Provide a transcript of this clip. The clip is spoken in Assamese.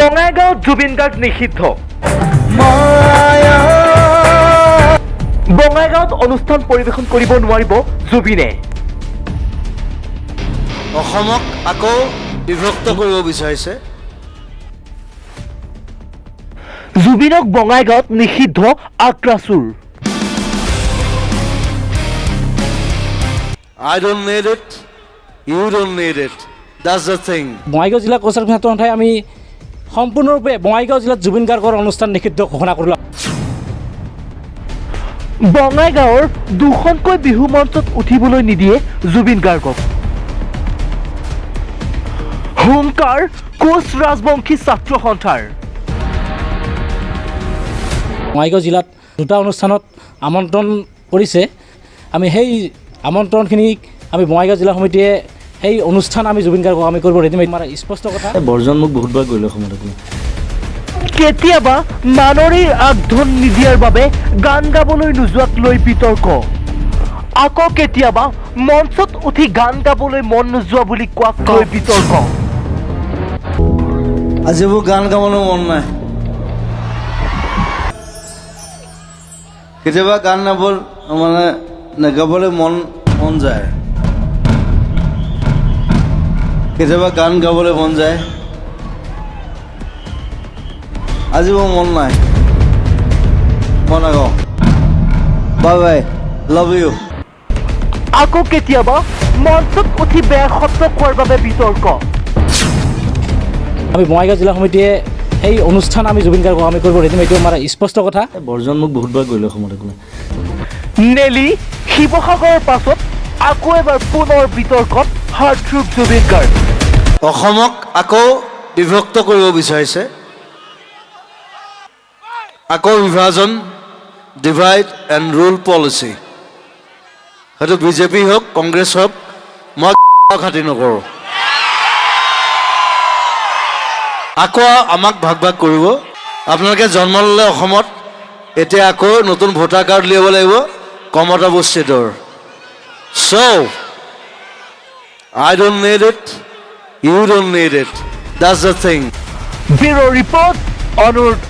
বঙাইগাঁৱত জুবিন গাৰ্গ নিষিদ্ধ। বঙাইগাঁৱত অনুষ্ঠান পৰিৱেশন কৰিব নোৱাৰিব জুবিনে। অসমক আকৌ বিভক্ত কৰিব বিচাৰিছে। জুবিনক বঙাইগাঁৱত নিষিদ্ধ আক্ৰাছুৰ। I don't need it, you don't need it, that's the thing. Bongaigaon জিলা কোচ ৰাজবংশী ছাত্ৰ সন্থাই আমি সম্পূৰ্ণৰূপে বঙাইগাঁও জিলাত জুবিন গাৰ্গৰ অনুষ্ঠান নিষিদ্ধ ঘোষণা কৰিলোঁ। বঙাইগাঁৱৰ দুখনকৈ বিহু মঞ্চত উঠিবলৈ নিদিয়ে জুবিন গাৰ্গক। হুংকাৰ কোচ ৰাজবংশী ছাত্ৰ সন্থাৰ। বঙাইগাঁও জিলাত দুটা অনুষ্ঠানত আমন্ত্ৰণ কৰিছে। আমি সেই আমন্ত্ৰণখিনিক আমি বঙাইগাঁও জিলা সমিতিয়ে সেই অনুষ্ঠান আমি জুবিন গাৰ্গক আমি কৰিব নিদিম, আমাৰ স্পষ্ট কথা। বৰ্জন মোক বহুতবাৰ কৰিলে অসমত আপুনি। কেতিয়াবা মাননিৰ আগধন নিদিয়াৰ বাবে গান গাবলৈ নোযোৱাক লৈ বিতৰ্ক, আকৌ কেতিয়াবা মঞ্চত উঠি গান গাবলৈ মন নোযোৱা বুলি কোৱাক লৈ বিতৰ্ক। আজি মোৰ গান গাবলৈ মন নাই। কেতিয়াবা গান মানে নাগাবলৈ মন যায়, কেতিয়াবা গান গাবলৈ মন যায়। আজি মোৰ মন নাই, মই নাগাওঁ। Bye bye, love you. আকৌ কেতিয়াবা মঞ্চত উঠি বেয়া শব্দ কোৱাৰ বাবে বিতৰ্ক। আমি বঙাইগাঁও জিলা সমিতিয়ে সেই অনুষ্ঠান আমি জুবিন গাৰ্গক আমি কৰিব নিদিম, এইটো আমাৰ স্পষ্ট কথা। বৰ্জন মোক বহুতবাৰ কৰিলে অসমত আপুনি। নেলি শিৱসাগৰৰ পাছত আকৌ এবাৰ পুনৰ বিতৰ্কত হাৰ্টথ্ৰব জুবিন গাৰ্গ। অসমক আকৌ বিভক্ত কৰিব বিচাৰিছে, আকৌ বিভাজন, ডিভাইড এণ্ড ৰুল পলিচি। সেইটো বিজেপি হওক, কংগ্ৰেছ হওক, মই খাতি নকৰোঁ। আকৌ আমাক ভাগ ভাগ কৰিব। আপোনালোকে জন্ম ল'লে অসমত, এতিয়া আকৌ নতুন ভোটাৰ কাৰ্ড উলিয়াব লাগিব কমতাবস্তিটোৰ। So I don't need it, you don't need it, that's the thing. Bureau report, Anurodh.